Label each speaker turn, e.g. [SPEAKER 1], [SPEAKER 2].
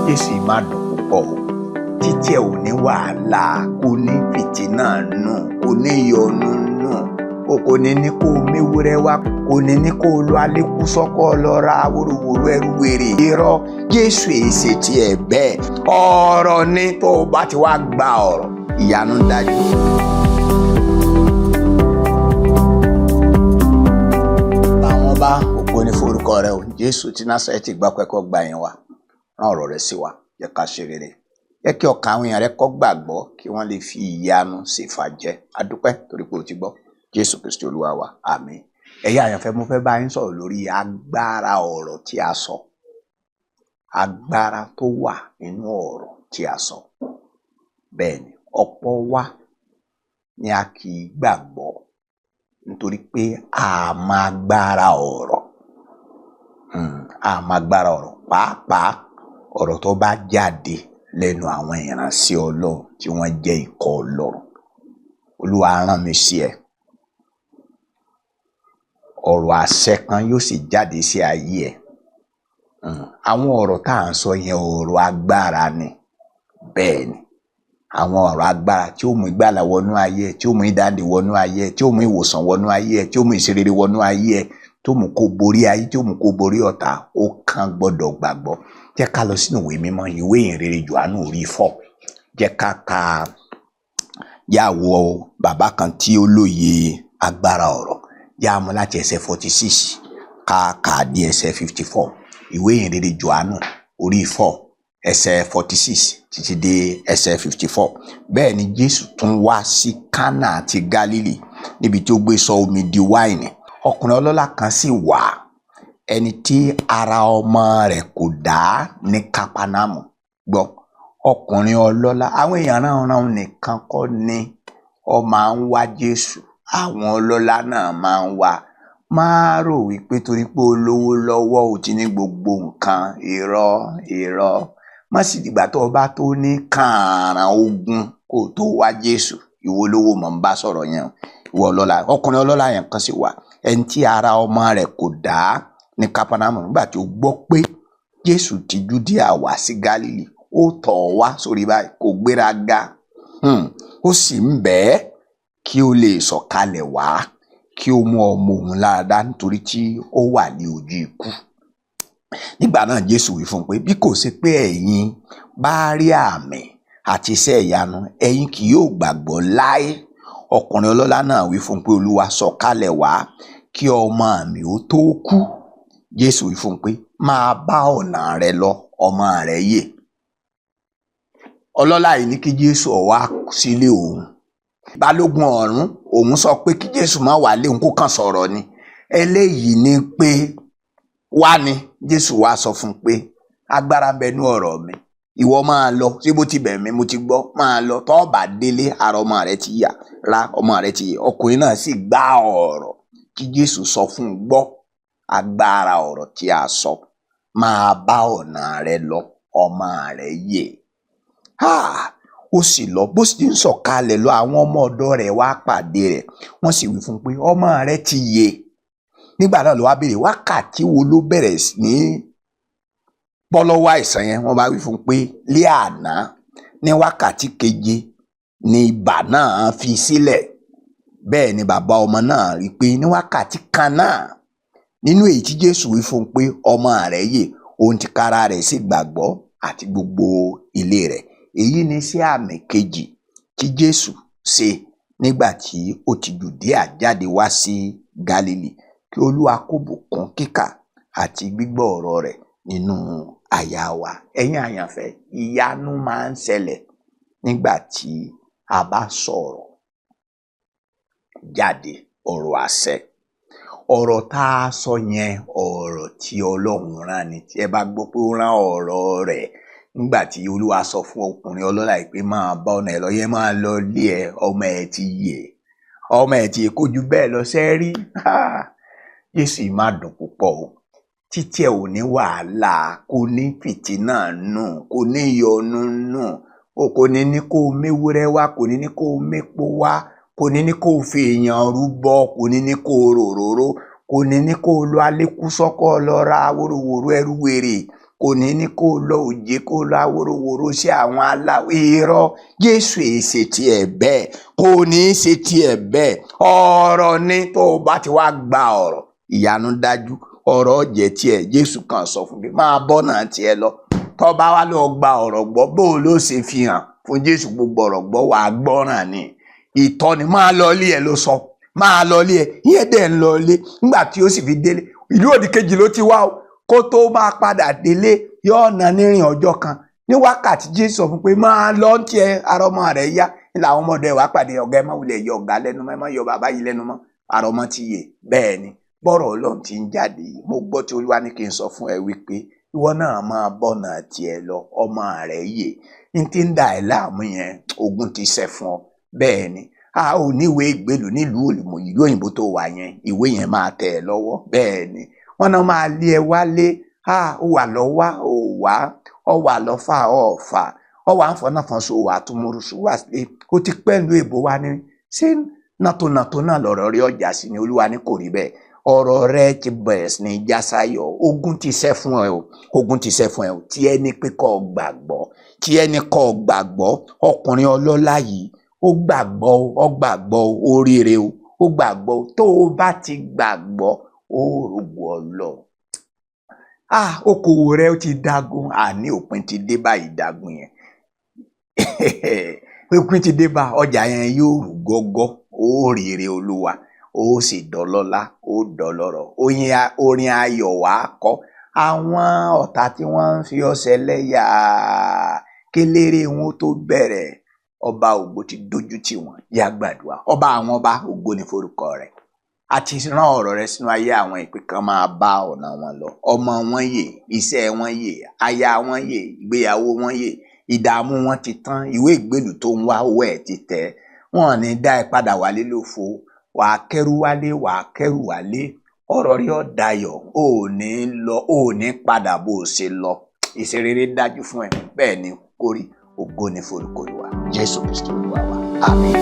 [SPEAKER 1] Jésù má dùn púpọ̀ o. Títí ẹ ò ní wàhálà, kò ní fìtínà nù, kò ní yọnu nù, o kò ní ní kó o méwúrẹ́ wá, kò ní ní kó o lọ alékú sọ́kọ́ lọ ra wóróworó ẹrú wèrè. Irọ́, Jésù èsè tiẹ̀ bẹ́ẹ̀. Ọ̀rọ̀ ni tó o bá ti wá gba ọ̀rọ̀, ìyanu dájú. Àwọn bá ògo ní forúkọ rẹ o. Jésù tí Násárẹ́tì gbà pẹ́kọ́ gba yẹn wa, rán ọ̀rọ̀ rẹ sí wa, jẹ́ ká ṣe rere. Jẹ́ kí ọkàn àwọn èèyàn rẹ kó gbàgbọ́ kí wọ́n lè fi ìyanu ṣèfàjẹ́. A dúpẹ́ torí pé o ti gbọ́. Jésù Kristi Olúwa wa, àmín. Ẹ̀yin àyànfẹ́, mo fẹ́ bá yín sọ̀rọ̀ lórí agbára ọ̀rọ̀ tí a sọ. Agbára tó wà nínú ọ̀rọ̀ tí a sọ. Bẹ́ẹ̀ni, ọ̀pọ̀ wa ni a kì í gbàgbọ́ nítorí pé a mọ agbára ọ̀rọ̀. A mọ agbára ọ̀rọ̀, pàápàá ọ̀rọ̀ tó bá jáde lẹ́nu àwọn ìránṣẹ́ Ọlọ́run tí wọ́n jẹ́ ikọ̀ Ọlọ́run. Olúwa rán mi sí ẹ. Ọ̀rọ̀ àṣẹ kan yóò sì jáde sí ayé ẹ. Àwọn ọ̀rọ̀ tá à ń sọ yẹn, ọ̀rọ̀ agbára ni. Bẹ́ẹ̀ni, àwọn ọ̀rọ̀ agbára tí ó mú ìgbàlà wọnú ayé ẹ, tí ó mú ìdáǹdè wọnú ayé ẹ, tí ó mú ìwòsàn wọnú ayé ẹ, tí ó mú ìṣerere wọnú ayé ẹ, tó mú kó borí ayé, tí ó mú kó borí ọ̀tá, ó kàn gbọ́dọ̀ gbàgbọ́. Jẹ́ ká lọ sínú ìwé mímọ́, ìwé ìhìnrere Jòhánù orí 4. Jẹ́ ká ka yàwó bàbá kan tí ó lóye agbára ọ̀rọ̀. Yá mú láti ẹsẹ̀ 46 ká kà dé ẹsẹ̀ 54. Ìwé ìhìnrere Jòhánù orí 4 ẹsẹ̀ 46 títí dé ẹsẹ̀ 54. Bẹ́ẹ̀ ni Jésù tún wá sí Kánà àti Gálílì níbi tí ó gbé sọ omi di wáìnì. Ọkùnrin ọlọ́lá kan sì wà, ẹni tí ara ọmọ rẹ̀ kò dá ní Kápánámù. Gbọ́, ọkùnrin ọlọ́lá, àwọn èèyàn ránran nìkan kọ́ ni ó máa ń wá Jésù, àwọn ọlọ́lá náà máa ń wá. Máa rò wípé torí pé olówó lọ́wọ́ ò ti ní gbogbo nǹkan. Irọ́, irọ́. Má sì dìgbà tó o bá tó ní kààràn ogun kó o tó wá Jésù. Ìwọ olówó mọ̀ ń bá sọ̀rọ̀ yẹn o. Ìwọ ọlọ́lá, ọkùnrin ọlọ́lá yẹn kan sì wà, ẹni tí ara ọmọ rẹ̀ kò dá ní Kápánámù. Nígbà tí ó gbọ́ pé Jésù ti Júdíà wá sí Gálílì, ó tọ̀ ọ́ wá sórí báyìí, kò gbéraga. Ó sì ń bẹ̀ ẹ́ kí ó lè sọ̀kalẹ̀ wá kí ó mú ọmọ òun láradá nítorí tí ó wà ní ojú ikú. Nígbà náà Jésù wí fún un pé bí kò ṣe pé ẹ̀yin bá rí àmì àti iṣẹ́ ìyanu, ẹ̀yin kì yóò gbàgbọ́ láé. Ọkùnrin ọlọ́lá náà wí fún un pé Olúwa, sọ̀kalẹ̀ wá kí ọmọ mi ó tó kú. Jésù wí fún un pé máa bá ọ̀nà rẹ lọ, ọmọ rẹ yè. Ọlọ́lá yìí ní kí Jésù ó wá sílé òun. Balógun ọ̀rún òun sọ pé kí Jésù má wá lé òun, kó kàn sọ̀rọ̀ ni. Eléyìí ni pé wá ni Jésù wá sọ fún un pé agbára ń bẹ nú ọ̀rọ̀ mi. Ìwọ máa lọ, ṣé bó ti bẹ̀ mí mo ti gbọ́, máa lọ, tó bá délé ara ọmọ rẹ ti yà, ra ọmọ rẹ ti yè. Ọkùnrin náà sì gbá ọ̀rọ̀ tí Jésù sọ fún un gbọ́. Agbára ọ̀rọ̀ tí a sọ, máa bá ọ̀nà rẹ lọ, ọmọ rẹ yè. Ó sì lọ, bó sì ti ń sọ̀kalẹ̀ lọ, àwọn ọmọ ọ̀dọ̀ rẹ̀ wá pàdé rẹ̀. Wọ́n sì wí fún un pé ọmọ rẹ ti yè. Nígbà náà ló wá béèrè wákàtí wo ló bẹ̀rẹ̀ sí ní bọ́ lọ́wọ́ àìsàn yẹn. Wọ́n bá wí fún un pé lé àná ní wákàtí keje ni ibà náà fi sílẹ̀. Bẹ́ẹ̀ ni bàbá ọmọ náà rí pé ní wákàtí kan náà nínú èyí tí Jésù wí fún un pé ọmọ rẹ̀ yè, òun tìkára rẹ̀ sì gbàgbọ́ àti gbogbo ilé rẹ̀. Èyí ni iṣẹ́ àmì kejì tí Jésù ṣe nígbà tí ó ti Jùdíà jáde wá sí Gálílì. Kí Olúwa kó bùkún kíkà àti gbígbọ́ ọ̀rọ̀ rẹ̀ nínú àyà wa. Ẹ̀yin àyànfẹ́, ìyanu máa ń ṣẹlẹ̀ nígbà tí a bá sọ̀rọ̀ jáde, ọ̀rọ̀ àṣẹ. Ọ̀rọ̀ tá a sọ yẹn, ọ̀rọ̀ tí Ọlọ́run rán ni. Tí ẹ bá gbọ́ pé ó rán ọ̀rọ̀ rẹ̀, nígbà tí Olúwa sọ fún ọkùnrin ọlọ́lá yìí pé máa bá ọ̀nà ẹ lọ, yẹn máa lọ lé ẹ, ọmọ ẹ ti yè, ọmọ ẹ ti yè, kó ju bẹ́ẹ̀ lọ sẹ́rí. Jésù má dùn púpọ̀ o. Títí ẹ ò ní wàhálà, kò ní fìtínà nù, kò ní yọnu nù, o kò ní ní kó o méwúrẹ́ wá, kò ní ní kó o mépo wá, kò ní ní kó o fi èèyàn rúbọ, kò ní ní kó o ròróró, kò ní ní kó o lọ alékú sọ́kọ́ lọ ra wóróworó ẹrú wèrè. Kò ní ní kó lọ òjé, kó lọ awórówóró sí àwọn aláwọ̀. Irọ́, Jésù èé ṣe tiẹ̀ bẹ́ẹ̀, kò ní í ṣe tiẹ̀ bẹ́ẹ̀. Ọ̀rọ̀ ni. Tó o bá ti wá gba ọ̀rọ̀, ìyanu dájú, ọ̀rọ̀ jẹ́ tiẹ̀. Jésù kan sọ fún mi, máa bọ́ náà tiẹ̀ lọ. Tó bá wá lọ gba ọ̀rọ̀ gbọ́, bó o ló ṣe fi hàn fún Jésù gbogbo ọ̀rọ̀ gbọ́, wàá gbọ́ràn ni. Ìtọ́ni máa lọ ilé ẹ ló sọ, máa lọ ilé ẹ. Ìyẹn dẹ̀ ń lọ ilé. Nígbà tí ó sì fi délé, ìlú òdì kejì ló ti wá o. Kó tó máa padà délé, yóò ná nírìn ọjọ́ kan ní wákàtí. Jésù sọ fún pé máa lọ ń tiẹ̀, ara ọmọ rẹ̀ yá. Ní làwọn ọmọdé wàá pàdé ọ̀gá, ẹ má wulẹ̀ yọ ọ̀gá lẹ́nu mọ́, ẹ má yọ bàbá yìí lẹ́nu mọ́, ara ọmọ ti yè. Bẹ́ẹ̀ ni bọ́rọ̀ Ọlọ́run ti ń jáde yìí. Mo gbọ́ tí Olúwa ní kí n sọ fún ẹ wípé ìwọ náà máa bọ́nà tiẹ̀ lọ, ọmọ rẹ̀ yè. N ti ń dà ẹ́ láàmú yẹn, ogun ti ṣẹ́ fún ọ. Bẹ́ẹ̀ ni, a ò níwèé ìgbélú nílùú ìlú òyìnbó tó wà yẹn, ìwé yẹn máa tẹ̀ ẹ́ lọ́wọ́. Bẹ́ẹ̀ ni, wọ́n náà máa lé ẹ wálé. A ó wà lọ́wọ́, ò wá, ọ wà lọ́fà, ọ̀fà, ọ wà ń fọ́nà fọ́n so wà tó múrùsù wà sí. Ó ti pẹ́lú èbó wa ní ṣé nàtònàtò náà lọ̀rọ̀ rí ọjà sí ni. Olúwa ní kò rí bẹ́ẹ̀, ọ̀rọ̀ rẹ ti bẹ̀rẹ̀ sí ní jásayọ̀. Ogun ti ṣẹ́ fún ẹ o, ogun ti ṣẹ́ fún ẹ o. Tí ẹni pé kó gbàgbọ́, tí ẹni kó gbàgbọ́. Ọkùnrin ọlọ́lá yìí, ó gbàgbọ́, ó gbàgbọ́, ó ríre o, ó gbàgbọ́. Tó o bá ti gbàgbọ́, ó rògbò Ọlọ́run. Ah, okòwò rẹ ó ti dagun, àní òpin ti dé bá ìdagun yẹn, òpin ti dé bá ọjà yẹn, yóò rú gọ́gọ́. Ó ríre Olúwa, ó sì dọlọ́lá, ó dọlọ́rọ̀. Orin ayọ̀ wàá kọ. Àwọn ọ̀tá tí wọ́n ń fi ọ̀sẹ̀ lẹ́yà kéléré wọn tó bẹ̀rẹ̀, ọba ògo ti dojú tì wọ́n. Yá gbàdúrà. Ọba àwọn ọba, ògo ní forúkọ rẹ̀. A ti rán ọ̀rọ̀ rẹ sínú ayé àwọn ìpè kan, máa bá ọ̀nà wọn lọ. Ọmọ wọn yè, iṣẹ́ wọn yè, aya wọn yè, ìgbéyàwó wọn yè, ìdààmú wọn ti tán. Ìwé ìgbélú tó ń wá, owó ẹ̀ ti tẹ̀. Wọn ní dá ẹ padà wálé lófo. Wàá kẹ́rù wálé, wàá kẹ́rù wálé. Ọ̀rọ̀ rí ọ̀dayọ̀, ò ní lọ, ò ní padà bó o ṣe lọ. Ìṣerere dájú fún ẹ. Bẹ́ẹ̀ ni kórí. Ògo ní forúkọ Olúwa Jésù Kristi Olúwa wa. Àmín.